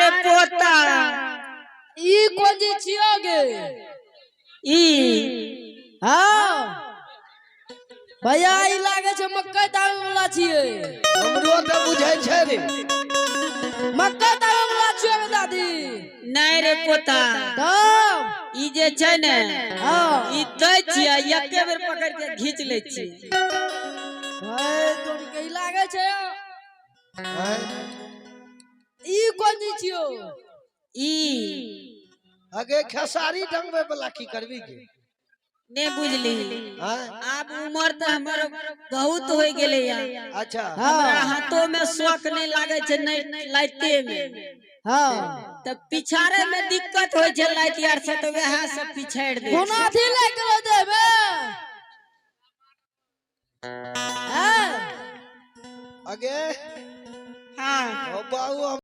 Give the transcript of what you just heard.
रे पोता। ई कोन चीज छियो गे? ई हाँ भैया, ई लागे छै मकई दामे वाला छियै। हमरो तऽ बुझै छै रे। मकई दामे वाला छियै गे दादी। नहीं रे पोता। तब ई जे छै ने, हाँ ई दै छियै, एके बेर पकड़ के घींच लै छियै। हे तोरी के, ई लागे छै आँय? ई कोन चीज छियो? ई अगे खेसारी डंगबै वाला की करबी गे? ने बुझली। आँय? आब उमर तऽ हमर बहुत हो गेलै या। अच्छा। हमरा हाथों में शौक नहीं लागे छै, नहीं लाइते में। तऽ पिछाड़े में दिक्कत होइ छै लाइट यार से, तऽ वएह से पिछाड़ि दै कोना छै। अथी लागि गेलो देहमे? हैं? अगे हाँ। ओ बाबू।